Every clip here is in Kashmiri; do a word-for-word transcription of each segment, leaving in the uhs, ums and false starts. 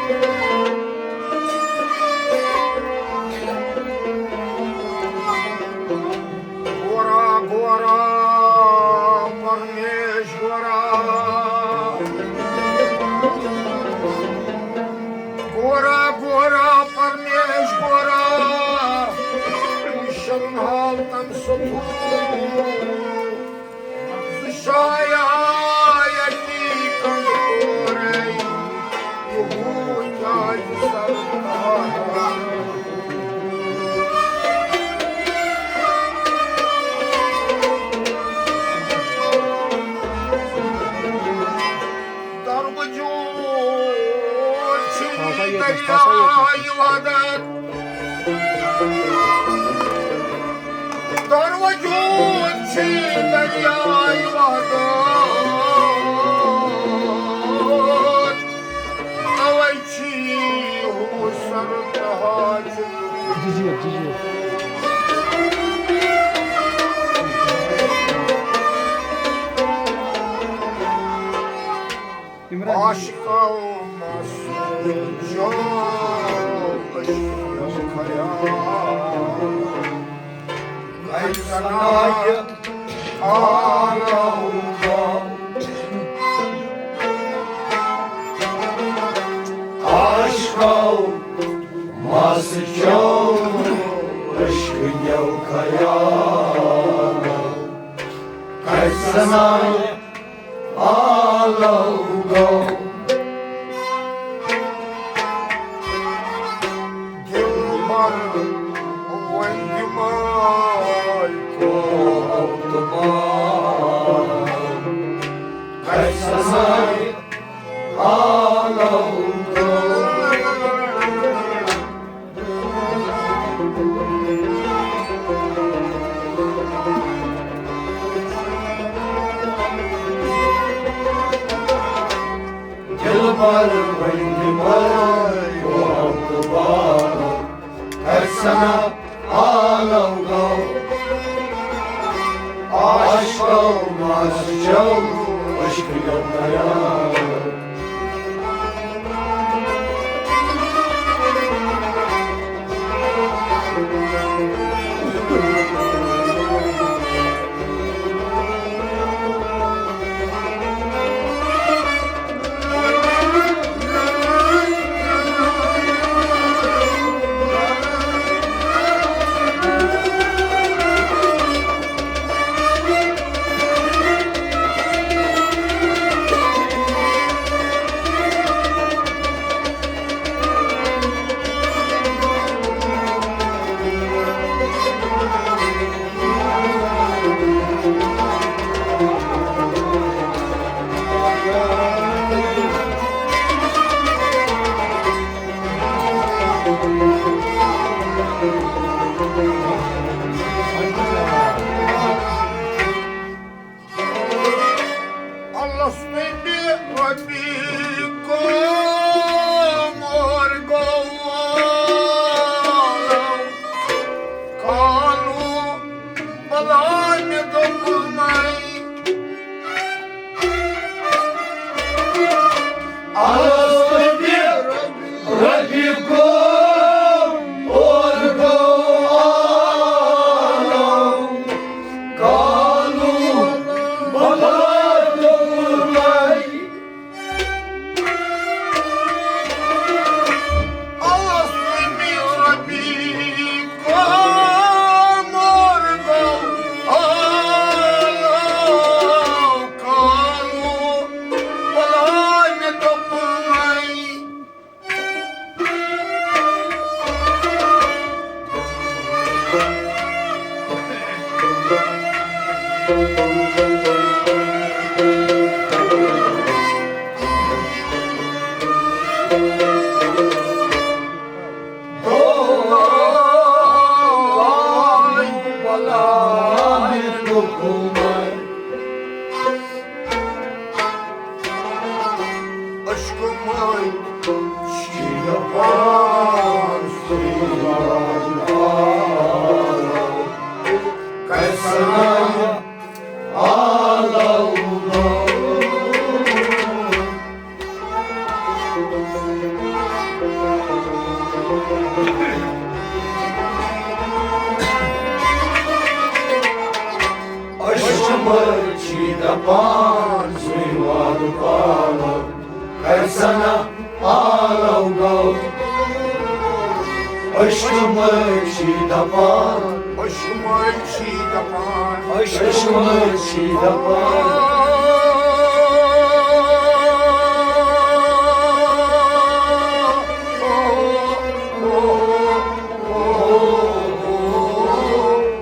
گورا گورا پرمیش گورا، گورا گورا پرمیش گورا، شرن حالتن ستھو، شایا یتی کن کورے، یہو جاج سر در وجود چھی دریای وحدت۔ در وجود چھی دریای وحدت۔ اوے چھی ہو سر تہاج۔ جی، جی، جی، جی۔ عمران۔ عاشقو مس جو عشق خیال، اے سنایہ عالم کو۔ عاشقو مس جو عشق یو خیال، اے سنایہ عالم گو۔ دلبر ونہِ دِمے کو اعتبار، کیسا ساے عالم گو۔ دلبر ونہِ دِمے کو اعتبار، کیسا ساے عالم گو۔ عاشقو مس جو عشق یو خیال۔ پان سُے وعدٕ پالو، کَتہِ سَنا آلو گوٚو۔ عشقہٕ مٔنٛزۍ چھی دَپان، عشقہٕ مٔنٛزۍ چھی دَپان، عشقہٕ مٔنٛزۍ چھی دَپان۔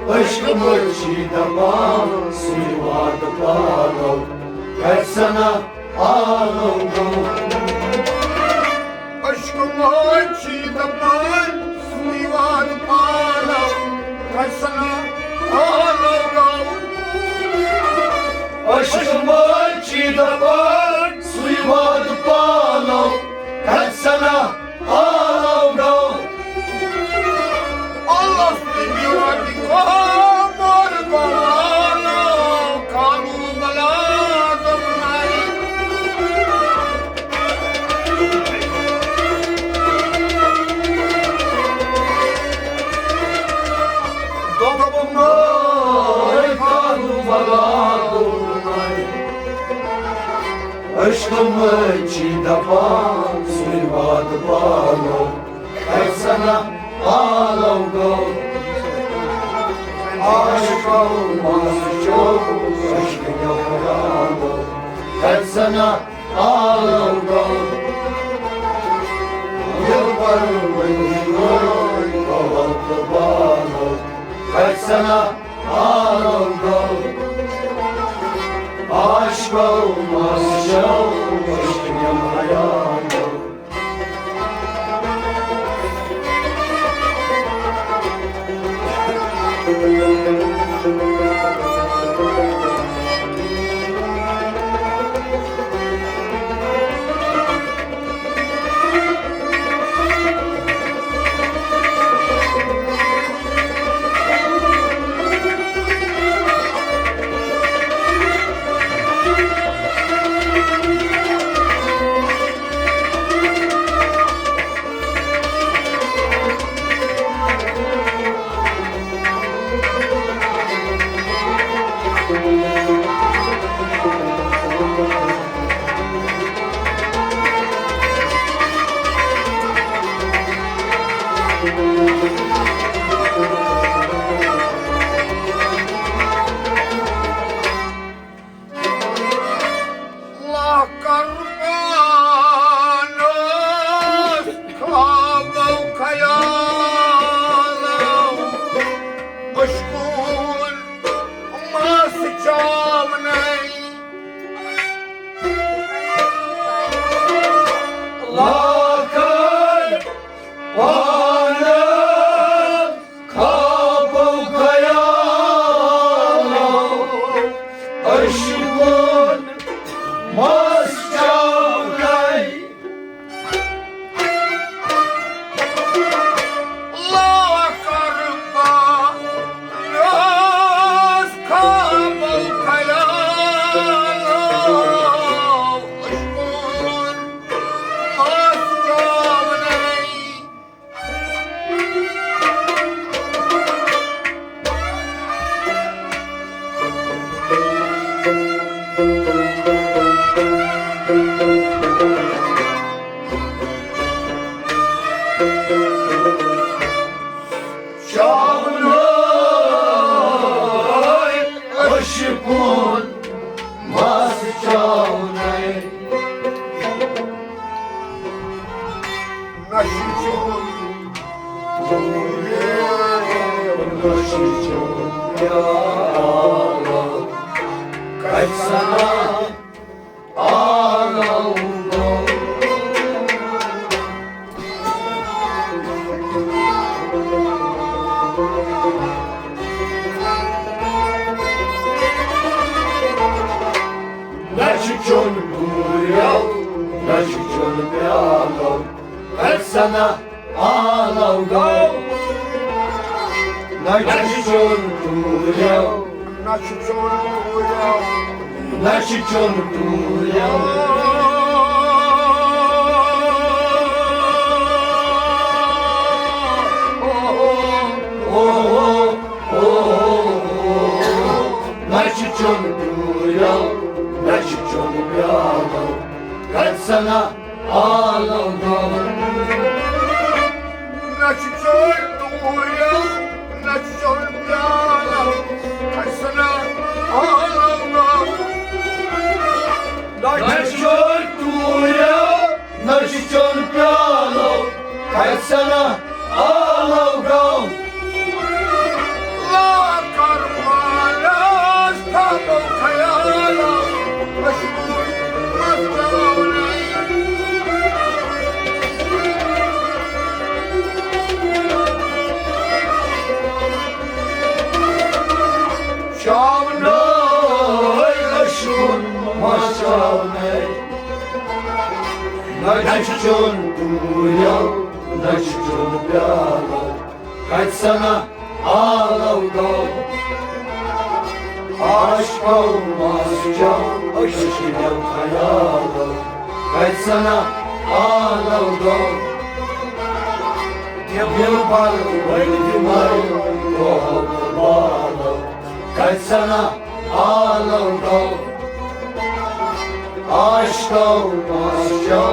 عشقہٕ مٔنٛزۍ چھی دَپان، سُے وعدٕ پالو، کَتہِ سَنا آلو گوٚو۔ عشقہٕ مٔنٛزۍ چھی دَپان، سُے وعدٕ پالو، کَتہِ سَنا آلو گوٚو۔ عشقہٕ مٔنٛزۍ چھی دَپان، سُے وعدٕ پالو، کَتہِ سَنا آلو گوٚو۔ اللہ سٕنٛدِ رۄبِ قمر بلالو، کانوٗ بلا دوٚپمَے۔ دوٚپمَے، کانوٗ بلا دوٚپمَے۔ عشقہٕ مٔنٛزۍ چھی دَپان، سُے وعدٕ پالو، کَتہِ سَنا آلو گوٚو۔ عاشقو منٛز چھُ عشقہٕ گوٚو، کَتہِ سَنا آلو گوٚو۔ یہِ پَرٕ وٕنی وٲے قوت بالو، کَتہِ سَنا آلو گوٚو۔ عاشقو منٛز چھُ عشقہٕ گوٚو، بیان گوٚو۔ لَکَن پانَس خوابو خیالو، عشقُن مَس چاونَے۔ لَکَن پانَس خوابو خیالو، عشقُن مَس چاونَے۔ لَکَن پانَس خوابو خیالو، عشقُن مَس چاونَے۔ چاونَے عشقُن مَس چاونَے۔ نشہِ چون، نشہِ چون پیالہٕ، کَتہِ سَنا آلو گوٚو۔ نشہِ چون ٹوٗریو، نشہِ چون پیالو، کَتہِ سَنا آلو گوٚو۔ نشہِ چون ٹوٗریو، نشہِ چون ٹوٗریو، نشہِ چون ٹوٗریو۔ او، او، او، او، نشہِ چون ٹوٗریو۔ چون پوریو نہ چون پیالو، کتہِ سنا آلو گو۔ عاشقو مس چو عشق یو خیالو، کتہِ سنا آلو گو۔ دل بر ونہِ دمائی کو بالو، کتہِ سنا آلو گو۔ عاشقو مس چو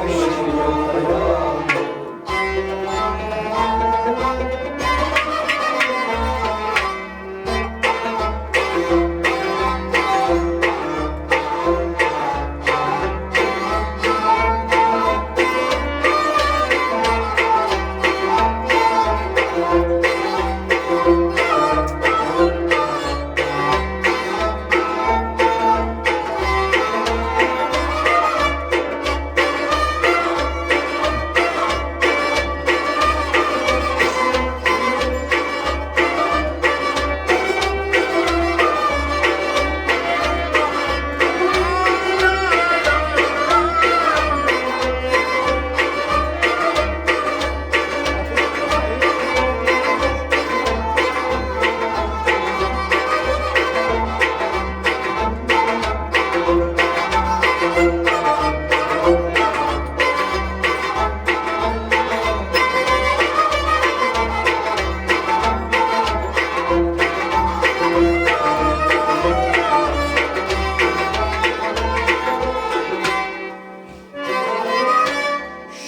عشق یو خیالو۔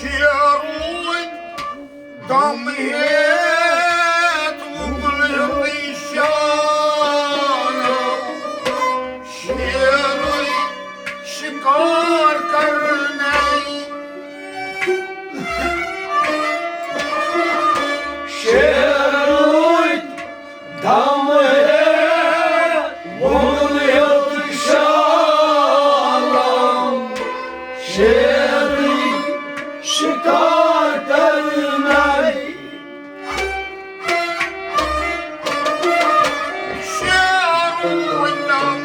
شیرُن دم ہیت وُگُل ہیوٚتُے شانو۔ شیرُن شکار کرنے۔ شیرُن دم ہیت وُگُل ہیوٚتُے شانو۔ شیرُن شکار کرنے۔ شیرُن دم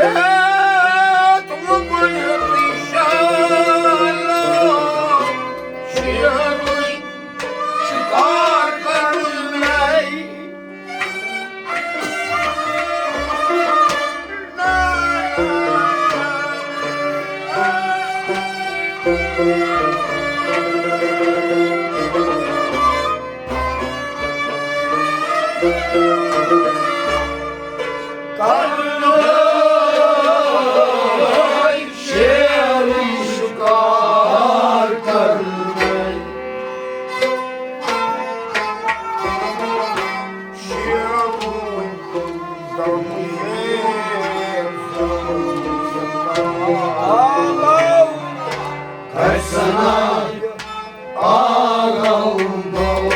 ہیت وُگُل ہیوٚتُے شانو۔ شیرُن شکار کرنے۔ کرنے شیرُن شکار کرنے۔ شیرُن دم ہیت وُگُل ہیوٚتُے شانو۔ کتہِ سنا آلو گو۔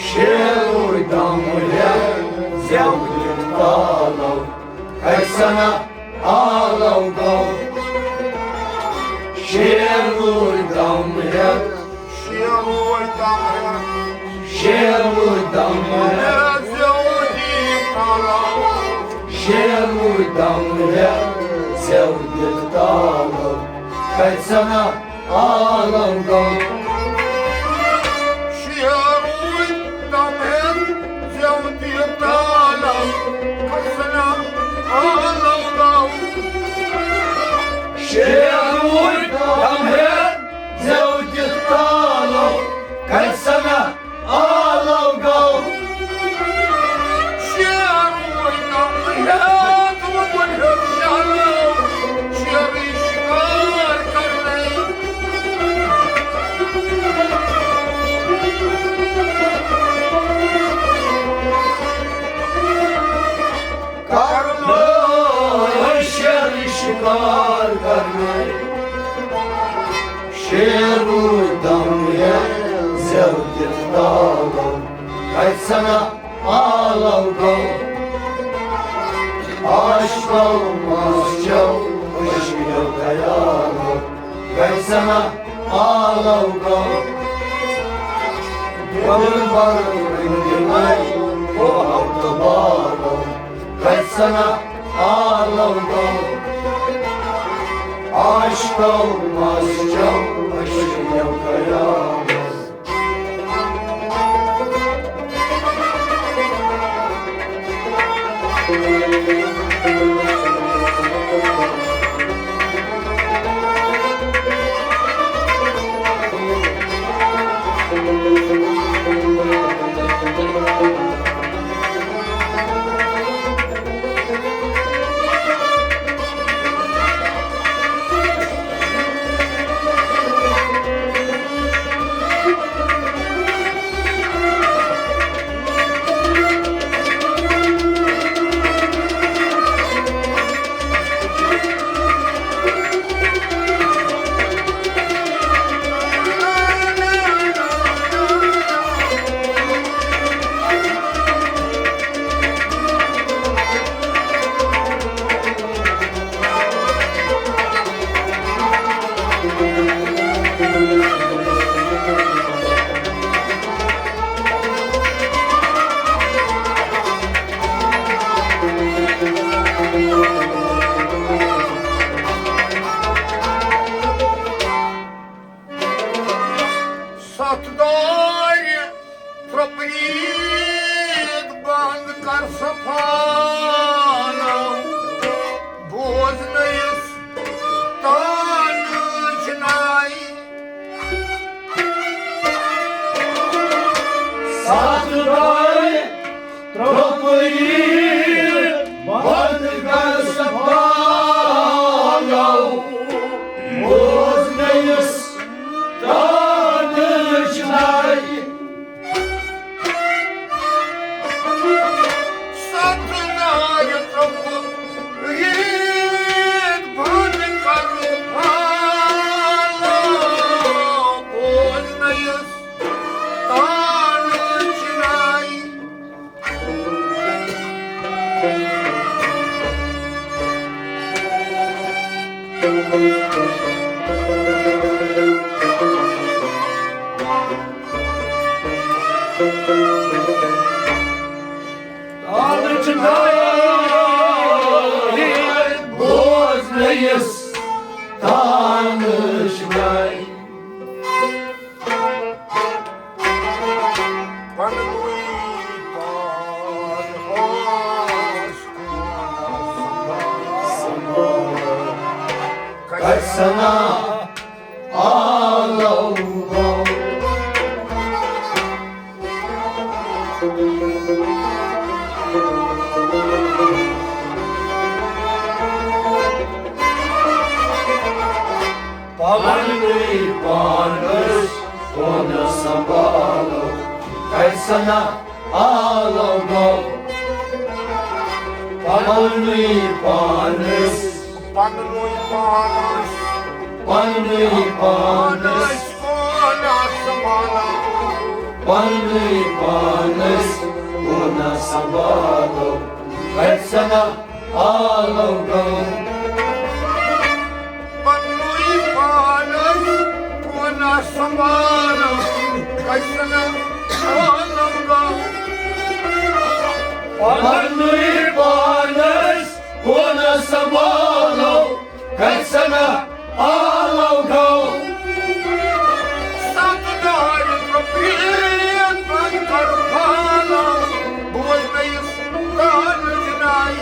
شیرُن دم ہیت زیو دِتھ تالو، کتہِ سنا آلو گو۔ شیرُن دم ہیت، شیرُن دم ہیت، شیرُن دم ہیت، زیو دِتھ تالو۔ شیرُن دم ہیت زیو دِتھ تالو، کتہِ سنا آلو گو۔ شیرُن دم ہیت زیو دِتھ تالو، کتہِ سنا آلو گو۔ شیرُن دم ہیت زیو دِتھ تالو، کتہِ سنا آلو گو۔ شیرُن دم ہیت وُگُل ہیوٚتُے شانو۔ شیرُن شکار کرنے۔ کرنے شیرُن شکار کرنے۔ شیرُن دم ہیت زیو دِتھ تالو، کتہِ سنا آلو گو۔ عاشقو مس چو عشق یو خیالو، کتہِ سنا آلو گو۔ وَلُن بَرُن دِمَے، او ہَو تہٕ بالو، کَتہِ سَنا آلو گوٚو؟ عاشقو مَس چَو، عشقیو قیامت۔ ستھ دارِ ترٛپرید بند کر صفانو، بوزنٲیِس تانہٕ جناے۔ ستھ دارِ ترٛپرید بند کر صفانو، بوزنٲیِس تانہٕ جناے۔ ستھ دارِ ترٛپرید بند کر صفانو، بوزنٲیِس تانہٕ جناے۔ تانہٕ جناے، بوزنٲیِس تانہٕ جناے۔ پننُے پان اوس سنبھال۔ کتہِ سنا آلو گوٚو۔ پننُے پانس کونہ سنبھالو، کتہِ سنا آلو گوٚو۔ پننُے پانس، پننُے پانس، پننُے پانس کونہ سنبھالو۔ پننُے پانس کونہ سنبھالو، کتہِ سنا آلو گوٚو۔ پننُے پانس کونہ سنبھالو، کتہِ سنا آلو گوٚو۔ پننُے پانس کونہ سنبھالو، کتہِ سنا آلو گوٚو۔ ستھ دارِ ترٛپرید بند کر صفانو، بوزنٲیِس تانہٕ جناے۔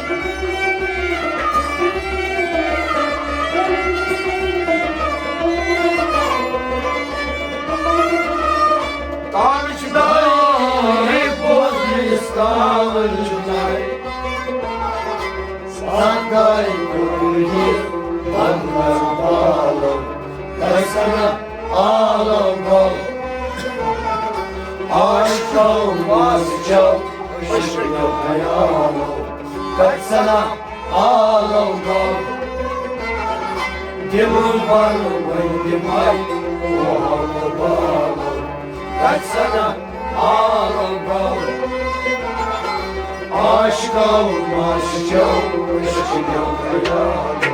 تانہٕ جناے، بوزنٲیِس تانہٕ جناے۔ سنگاے کوٚر یہِ بند کر بالو، کتہِ سنا آلو گوٚو۔ عاشقو مَس چَو، عشقیو خیالو، کتہِ سنا آلو گوٚو۔ دِلُن بَرُن وۄنۍ دِمَے، او ہَو تہٕ بالو، کتہِ سنا آلو گوٚو۔ عاشقو مَس چَو، عشقیو خیالو۔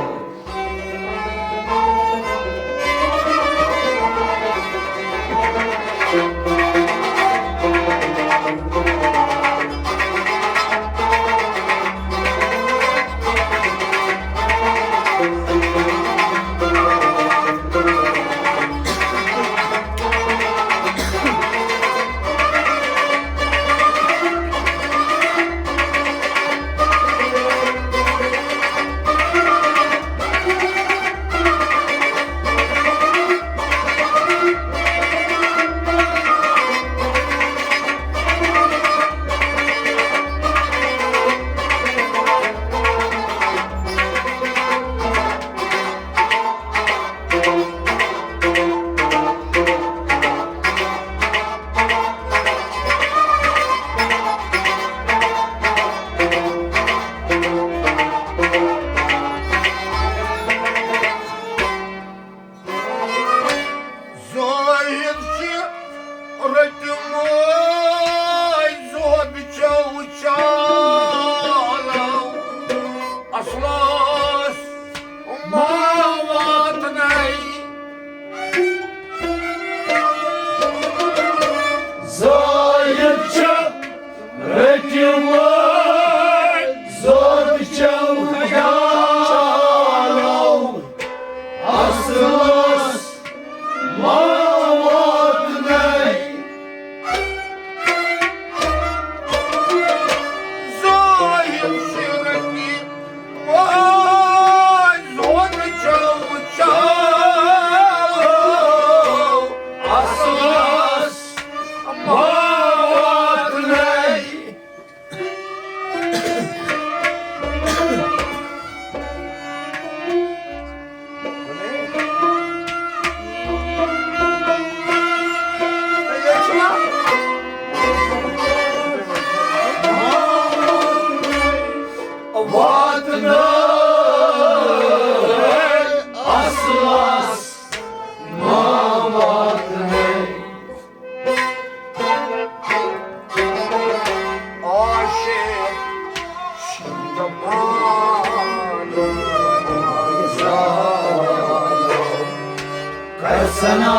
سنا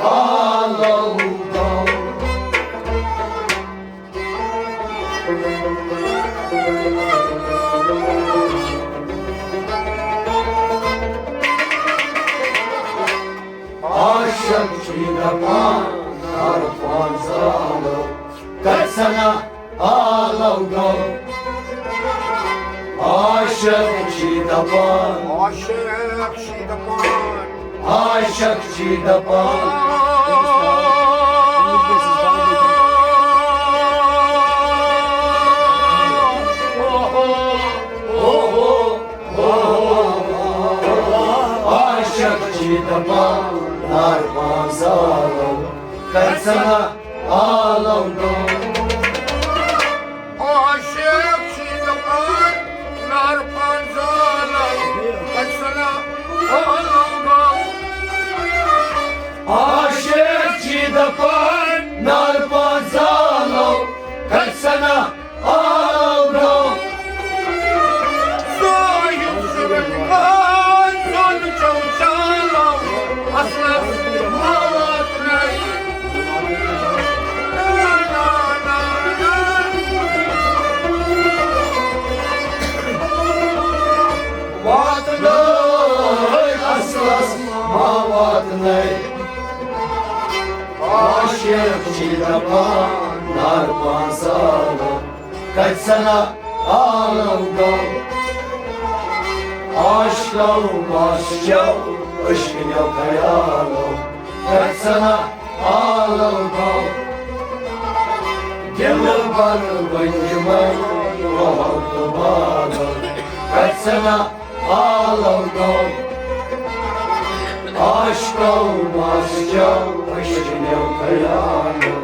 آلو گو۔ عاشق چھی دپان، نار پانٛژھ آلو، کتہِ سنا آلو گو۔ عاشق چھی دپان، عاشق چھی دپان، عاشق چھی دپان۔ عاشق چھی دپان، نار پانٛژھ آلو، کتہِ سنا آلو گو۔ عاشق چھی دپان، نار پانٛژھ آلو، کتہِ سنا آلو گو۔ عاشق چھی دپان، نار پانٛژھ آلو، کتہِ سنا آلو گو۔ صاحب سرن آے زن چو چالو، اصلس ما واتنائی۔ واتنٲے اصلس ما واتنٲے۔ عاشق چھی دپان، نار پانٛژھ آلو، کتہِ سنا آلو گو۔ عاشقو ماس چو عشق نیو خیالو، کتہِ سنا آلو گو۔ دلبر ونہِ یمن محبت بالو، کتہِ سنا آلو گو۔ عاشقو ماس چو عشق نیو خیالو۔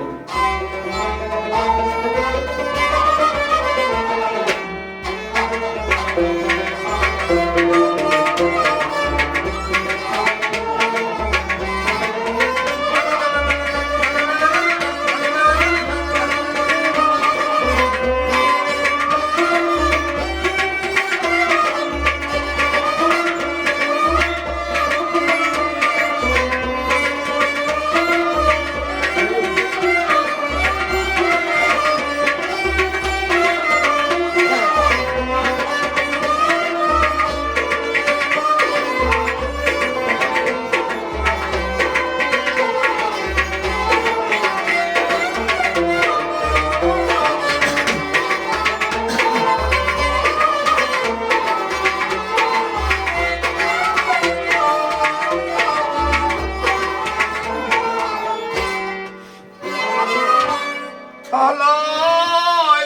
تھلٲے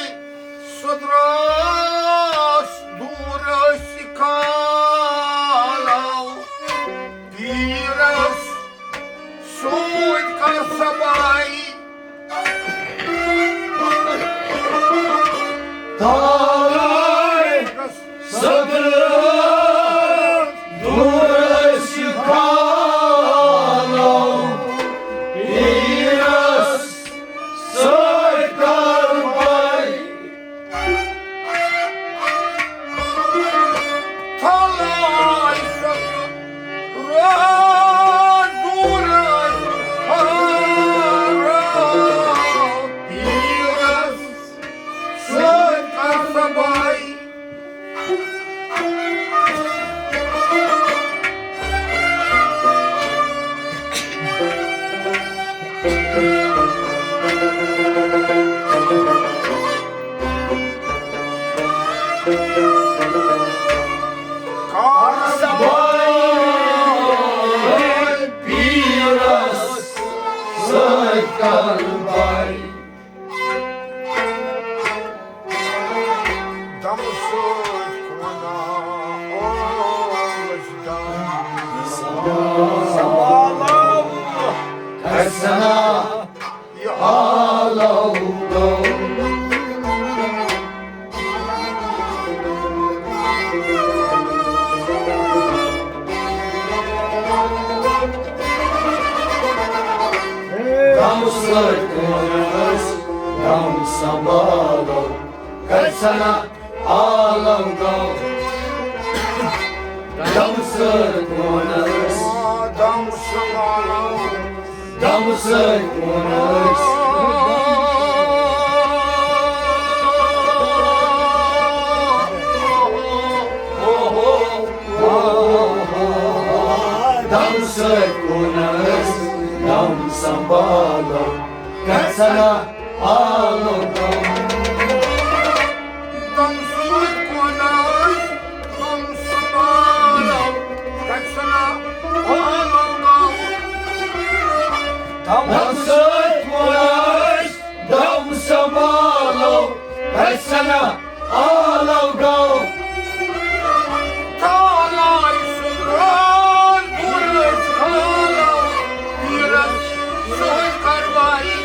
سۄدرٲس دوٗر ٲسۍ کھالو پیٖرس سۭتۍ کر سباے۔ تھلٲے سۄدرٲس دوٗر ٲسۍ کھالو پیٖرس سۭتۍ کر بے۔ تھلٲے سۄدرٲس دوٗر ٲسۍ کھالو پیٖرس سۭتۍ کر سباے۔ کر سباے پیٖرس سۭتۍ کر بے۔ دمہٕ سۭتۍ کھونا اوس دم۔ سبحان اللہ۔ کتہِ سنا یہِ آلو گو۔ غم سۭتۍ کونس غم سنبھالو، کتہِ سنا آلو گو۔ غم سۭتۍ کونس، غم دمہٕ سۭتۍ ووٚن أسۍ۔ دمہٕ سۭتۍ ووٚن أسۍ، دم سنبھالو، گژھنا آلو گوٚو۔ دم سۭتۍ ووٚن أسۍ، دم سنبھالو، گژھنا آلو گوٚو۔ دم سۭتۍ ووٚن أسۍ، دم سنبھالو، گژھنا آلو گوٚو۔ تالایہِ سُنٛد رول بوٗرِس کھالو، پیٖرس سۭتۍ کروائی۔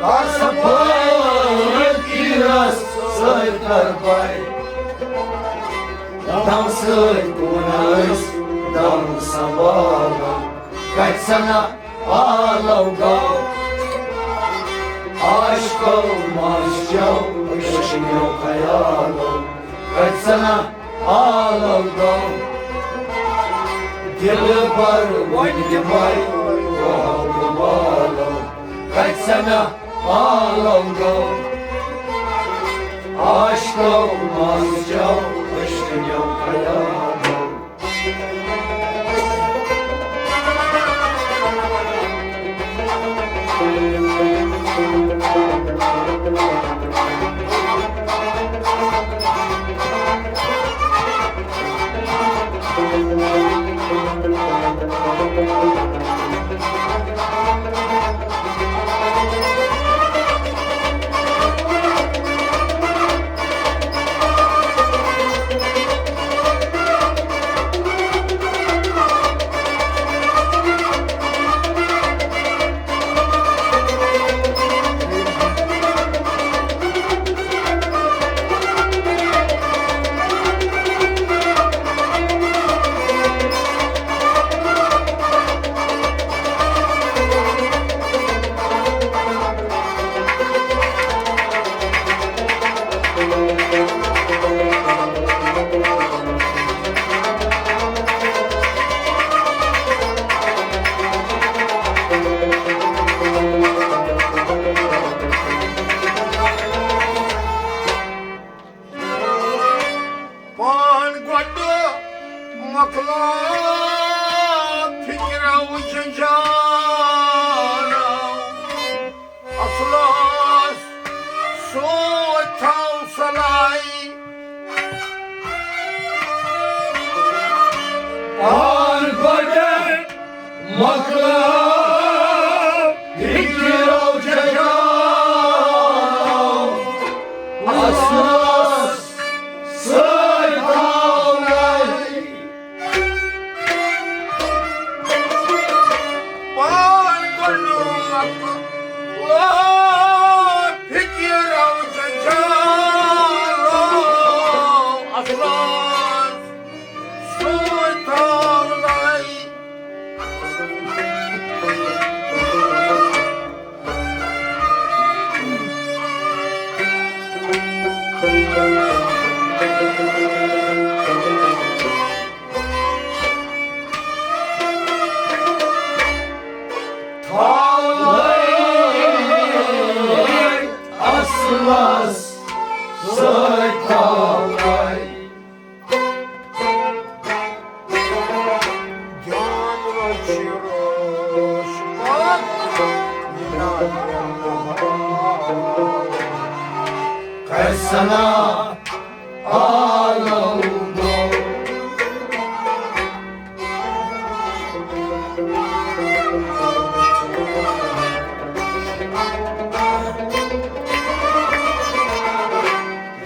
کر صفٲیی پیٖرس سۭتۍ کروائی۔ دم سۭتۍ ووٚن أسۍ، دم سنبھالو، گژھنا آلو گوٚو۔ عاشقو منٛز چیو، عشقیو خیالو، گژھنا آلو گوٚو۔ دلبر وۄنۍ دِمے وعدٕ والو، گژھنا آلو گوٚو۔ عاشقو منٛز چیو، عشقیو خیالو۔ پان گۄڈٕ مۄکلاو فِکرو جنجالو، اصلس سۭتۍ تھاو صلاحی۔ پان گۄڈٕ مۄکلاو فِکرو جنجالو، اصلس سۭتۍ تھاو صلاحی۔ پان گۄڈٕ مۄکلاو فِکرو جنجالو، اصلس سۭتۍ تھاو صلاحی۔ تھاو صلاحی، اصلس سۭتۍ تھاو صلاحی۔ جان رچھ روش پاک، یہِ نادِ اللہ۔ کر صلاح آلو گوٚو۔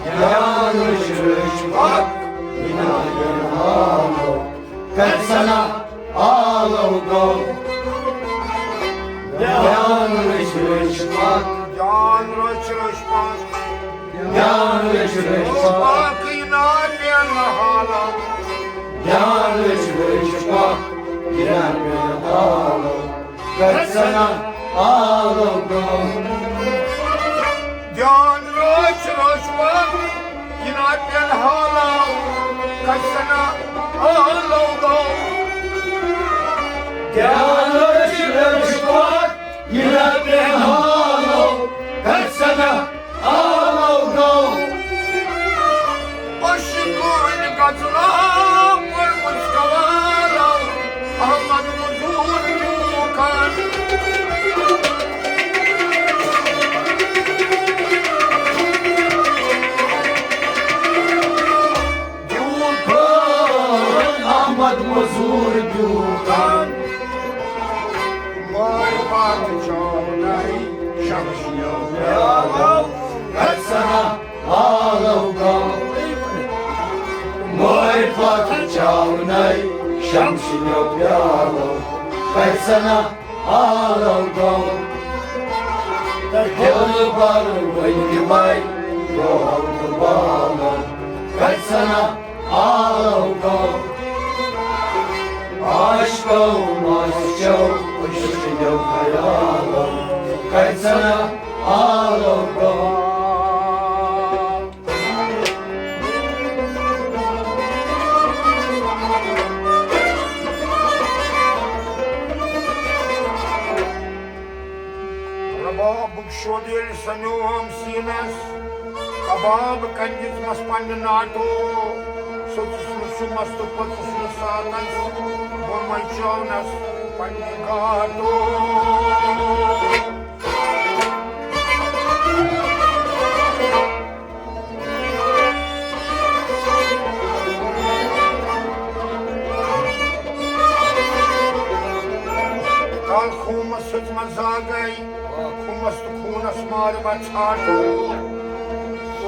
جان رچھ روش پاک، یہِ نادِ اللہ۔ کر صلاح آلو گوٚو۔ جان رچھ روش پاک۔ جان رچھ روش پاک۔ جان رچھ روش پاک۔ پاک یہِ نادِ اللہ۔ جان رچھ روش پاک۔ یہِ نادِ اللہ۔ کر صلاح آلو گوٚو۔ جان رچھ روش یہِ نا پٮ۪ن حالو، کَتہِ سَنا آلو گوٚو۔ دیانت چھِ لٔج پَتھ، یہِ نا پٮ۪ن حالو، کَتہِ سَنا آلو گوٚو۔ عاشقٲنۍ غزلہ پٔرمٕژ قوالو، احمد مزور جوکان۔ جوکان، احمد مزور جوکان۔ مٲرۍ پتھ چاونَے شمشیو پیالو، کَتہِ سَنا آلو گوٚو۔ مٲرۍ پتھ چاونَے شمشیو پیالو، کَتہِ سَنا آلو گوٚو۔ دلبر ؤنۍ دِمَے گوٚو تہٕ بالو، کَتہِ سَنا آلو گوٚو۔ عاشقو مَس چھَو عشقیو خیالو، کَتہِ سَنا آلو گوٚو۔ ربابُک شوٚد ییٚلہِ سَنیوم سیٖنَس، کباب کَنہِ دِژمَس پنٛنہِ ناٹو۔ سوٚژُس نہٕ سُہ مَستہٕ، پوٚژُس نہٕ ساتَس، بۄن وۄنۍ چٲونَس پنٛنہِ گاٹو۔ کالہٕ خوٗمَس ہیوٚتمَس زاگَے، خوٗمَس تہٕ خوٗنَس مارِ وۄنۍ ژھانٛٹھ۔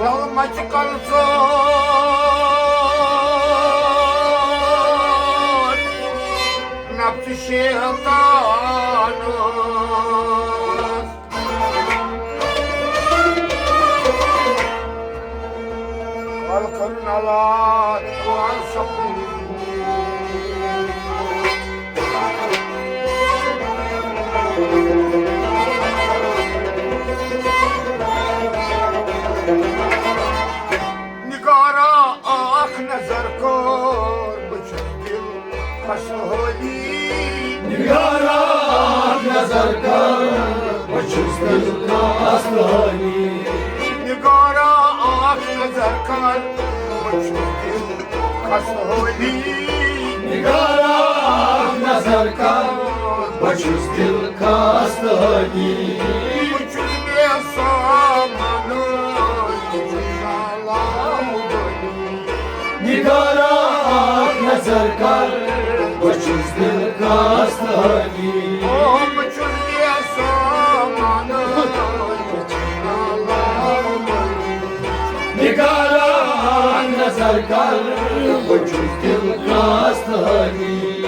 لَل مَچہِ کَلہٕ ژوٗر، نَفژٕ شیطانَس۔ ولہٕ کٔرِن علاج، علاج سپُد۔ نگارا اکھ نظر کر، بہٕ چھُس دِل خستہٕ حٲلی۔ نگارا اکھ نظر کر، بہٕ چھُس دِل خستہٕ حٲلی۔ نگارا اکھ نظر کر، بہٕ چھُس دِل خستہٕ حٲلی۔ نگارا اکھ نظر کر، بہٕ چھُس دِل خستہٕ حٲلی۔ بہٕ چھُس بے سامانہٕ، نگارا اکھ نظر کر، بہٕ چھُس دِل خستہٕ حٲلی۔ او، بہٕ چھُس بے سامانہٕ۔ نگارا اکھ نظر کر، بہٕ چھُس دِل خستہٕ حٲلی۔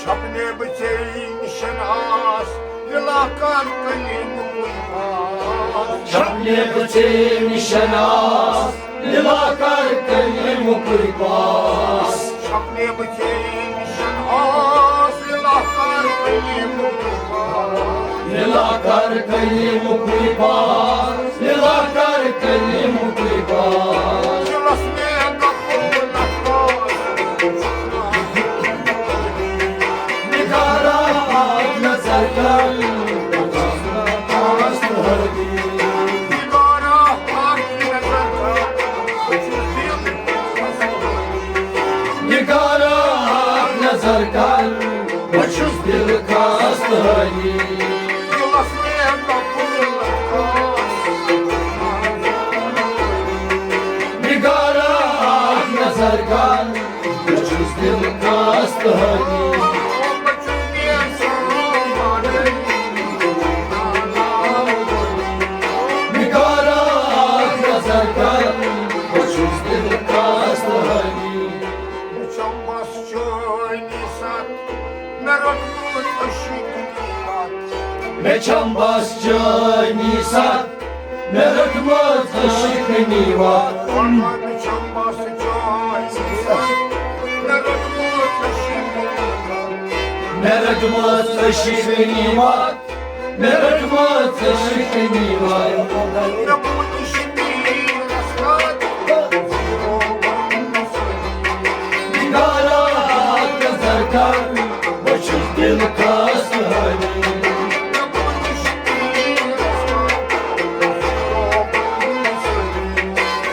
چھپنے بہٕ ژے نِشن آس، لِلاکار کٔلی مُکُے پاس۔ چھپنے بہٕ ژے نِشن آس، لِلاکار کٔلی مُکُے پاس۔ چھپنے بہٕ ژے نِشن آس، لِلاکار کٔلی مُکُے پاس۔ لِلاکار کٔلی مُکُے پاس، لِلاکار کٔلی مُکُے پاس۔ دِلس مےٚ کپوٗر لٹکوس۔ نگارا اکھ نظر کر، بہٕ چھُس دِل خستہٕ حٲلی۔ نگارا اکھ نظر کر، بہٕ چھُس دِل خستہٕ حٲلی۔ نگارا اکھ نظر کر، بہٕ چھُس دِل خستہٕ حٲلی۔ دِلس مےٚ کپوٗر لٹکوس۔ نگارا اکھ نظر کر، بہٕ چھُس دِل خستہٕ حٲلی۔ نگارا اکھ نظر کر، بہٕ چھُس دِل خستہٕ حٲلی۔ وٕچھم بس چٲنی ست، مےٚ رٔٹمٕژ عشقٕچ وَتھ۔ مےٚ چھم بس چٲنی ست، مےٚ رٔٹمٕژ عشقٕنی وَتھ۔ مےٚ چھم بس چٲنی ست، مےٚ رٔٹمٕژ عشقٕنی وَتھ۔ مےٚ رٔٹمٕژ عشقٕنی وَتھ، مےٚ رٔٹمٕژ عشقٕنی وَتھ۔ مےٚ بوٗز عشقٕنی رس کر، بہٕ چھُس دِل خاص تہٕ حٲمی۔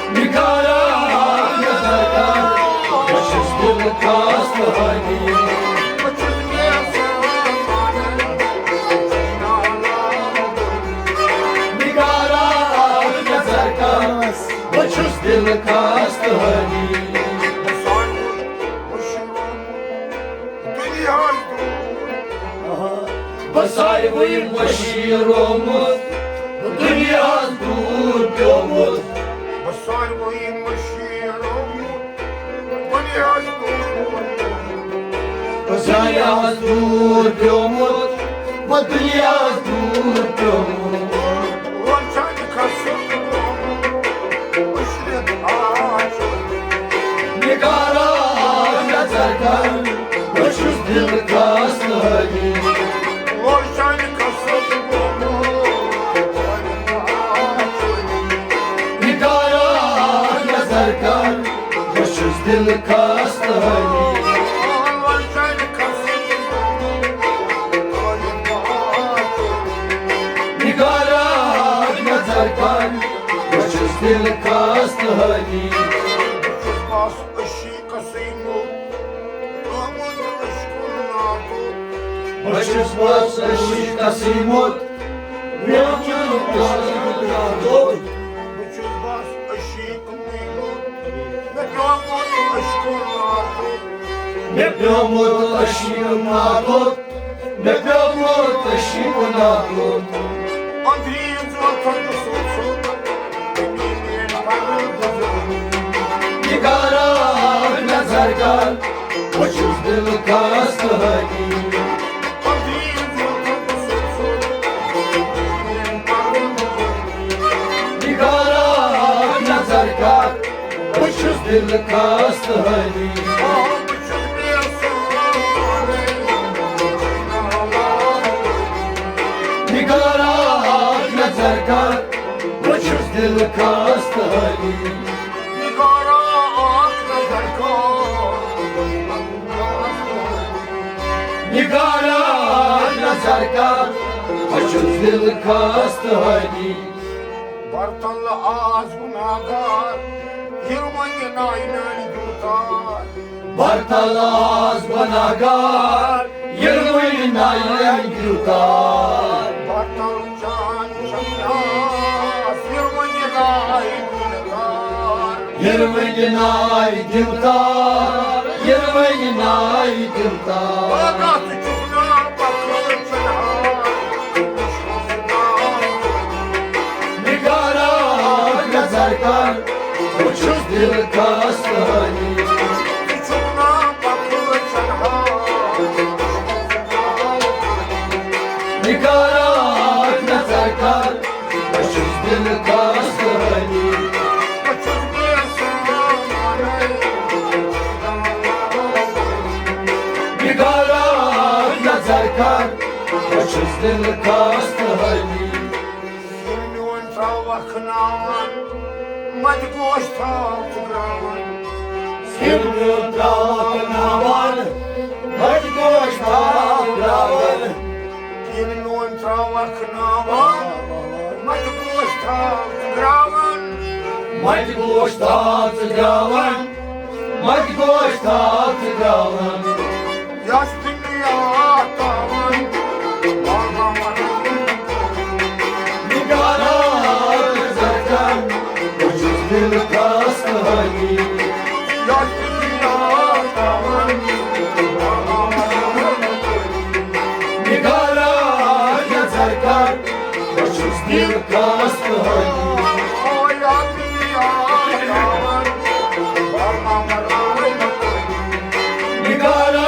نِگارا اکھ نظر کر، بہٕ چھُس دِل خاص تہٕ حٲمی۔ نِگارا اکھ نظر کر، بہٕ چھُس دِل خاص تہٕ حٲمی۔ دُنیاہَس دوٗر۔ بہٕ ساروٕے مٔشیٖر رومُت، دُنیاہَس دوٗر پیومُت۔ بہٕ ساروٕے مٔشیٖر رومُت، دُنیاہَس دوٗر پیومُت۔ بہٕ دُنیاہَس دوٗر پیومُت، بہٕ دُنیاہَس دوٗر پیومُت۔ وۄنۍ چھَنہٕ کھسُن گوٚمُت، مٔشرِتھ آز۔ نِگارا اکھ نظر کر، بہٕ چھُس دِل خاص تہٕ حٲمی۔ وۄنۍ چھَنہٕ کھسُن گوٚمُت، نِگارا اکھ نظر کر، بہٕ چھُس دِل خاص تہٕ حٲمی۔ وۄنۍ چھَنہٕ کھسُن گوٚمُت، نِگارا اکھ نظر کر، بہٕ چھُس دِل خاص تہٕ حٲمی۔ بہٕ چھُس بس عشقسٕے موٚت، پیومُت عشقُن ناتوٚت۔ بہٕ چھُس بس عشقسٕے موٚت، پیومُت عشقُن ناتوٚت۔ بہٕ چھُس بس عشقٕے موٚت، مےٚ پیومُت عشقُن ناتوٚت۔ مےٚ پیومُت عشقُن ناتوٚت۔ مےٚ پیوٚو موت عشیٖق ناتوت۔ أنٛدری زوتھن سُہ سُہ، تٔمی میٛٲنۍ پرٕ گُزٲری۔ نِگارا اکھ نظر کر، بہٕ چھُس دِل خاص تہٕ حٲمی۔ أنٛدری زوتھن سُہ سُہ، تٔمی میٛٲنۍ پرٕ گُزٲری۔ نِگارا اکھ نظر کر، بہٕ چھُس دِل خاص تہٕ حٲمی۔ آ، بہٕ چھُس بے سہارٕ۔ نِگارا اکھ نظر کر، بہٕ چھُس دِل خاص تہٕ حٲمی۔ نِگارا اکھ نظر کر۔ نِگارا اکھ نظر کر، بہٕ چھُس دِل خاص تہٕ حٲمی۔ برتل آز گناہگار، ییٚلہِ وۄنۍ نایہِ نانہِ دیُتار۔ برتل آز گناہگار، ییٚلہِ وۄنۍ نایہِ نانہِ دیُتار۔ برتل چانہِ چھَم پیاس، ییٚلہِ وۄنۍ نایہِ دیُتار۔ ییٚلہِ وۄنۍ نایہِ دیُتار، ییٚلہِ وۄنۍ نایہِ دیُتار۔ باغات چھُکھ نا پکان چنار۔ نِگارا اکھ نظر کر، بہٕ چھُس دِل خاص تہٕ حٲمی۔ نِگارا اکھ نظر کر، بہٕ چھُس دِل خاص تہٕ حٲمی۔ نِگارا اکھ نظر کر، بہٕ چھُس دِل خاص تہٕ حٲمی۔ ییٚلہِ میون ترٛاوَکھ ناوان، مَتہِ گوش تھاو ژٕ گراوان۔ ییٚلہِ میون ترٛاوَکھ ناوان، مَتہِ گوش تھاو گراوان۔ ییٚلہِ میون ترٛاوَکھ ناوان، مَتہِ گوش تھاو ژٕ گراوان۔ مَتہِ گوش تھاو ژٕ گراوان۔ مَتہِ گوش تھاو ژٕ گراوان۔ یَس دُنیا تاوان، نِگارا نظر کر، بہٕ چھُس دِل خاص تہٕ حٲمی۔ یَس دُنیا تاوان، نِگارا نظر کر، بہٕ چھُس دِل خاص تہٕ حٲمی۔ نِگارا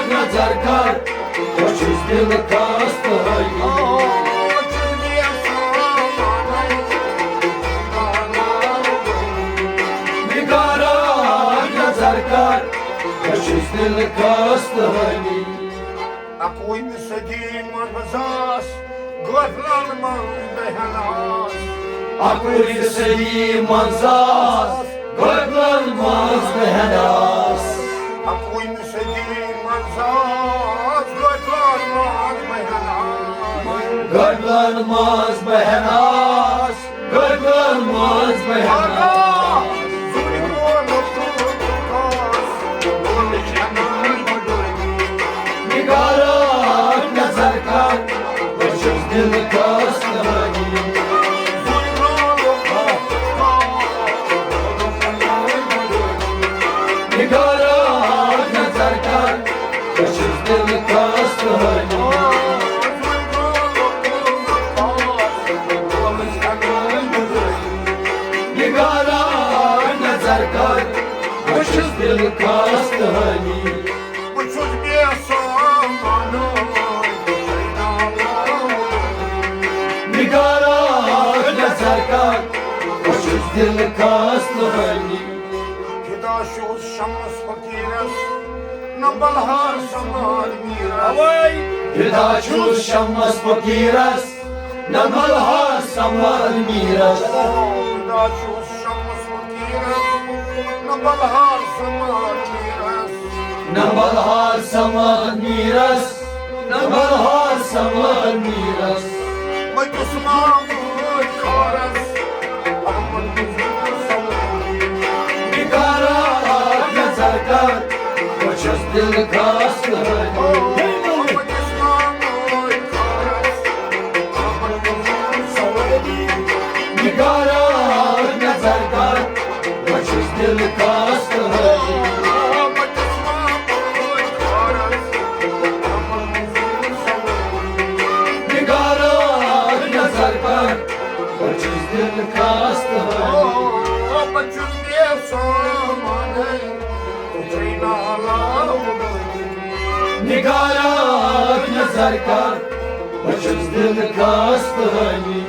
نظر کر، بہٕ چھُس دِل خاص تہٕ حٲمی۔ نِگارا نظر کر، بہٕ چھُس دِل خاص تہٕ حٲمی۔ اَکوُہمہِ صدی منٛز آس غٲفلن منٛز بہن آس۔ اَکوُہمہِ صدی منٛز آس غٲفلن منٛز بہن آس۔ اَکوُہمہِ صدی منٛز ساز گۄڈٕ وار منٛز بہناس۔ گۄڈٕ وار منٛز بہناس۔ گۄڈٕ وار منٛز بہناس۔ زُنہِ کولُک خاص۔ نگارا، نظر کر، بہٕ چھُس دِلہٕ خاص کہانی۔ نگارا، نظر کر، بہٕ چھُس دِلہٕ خاص کہانی۔ نگارا، نظر کر، بہٕ چھُس دِلہٕ خاص کہانی۔ بہٕ چھُس بے سامانہٕ۔ نگارا، نظر کر، بہٕ چھُس دِلہٕ خاص کہانی۔ فدا چھُس شمس فقیرس، نہ بلہار سمار میرس۔ فدا چھُس شمس فقیرس، نہ بلہار سمار میرس۔ فدا چھُس شمس فقیرس، نہ بلہار سمار میرس۔ نہ بلہار سمار میرس، نہ بلہار سمار میرس۔ مٔتِس مامہٕ خارس، احمد نگارا، نظر کر، بہٕ چھُس دِلہٕ خاص کہانی۔ نگارا، نظر کر، بہٕ چھُس دِلہٕ خاص کہانی۔ نگارا، نظر کر، بہٕ چھُس دِلہٕ خاص کہانی۔ بہٕ چھُس بے سامانہٕ۔ نگارا، نظر کر، بہٕ چھُس دِلہٕ خاص کہانی۔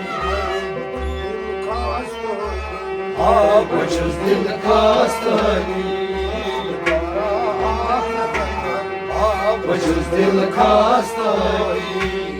آ، بہٕ چھُس دِلہٕ خاص کہانی۔ آ، بہٕ چھُس دِلہٕ خاص کہانی۔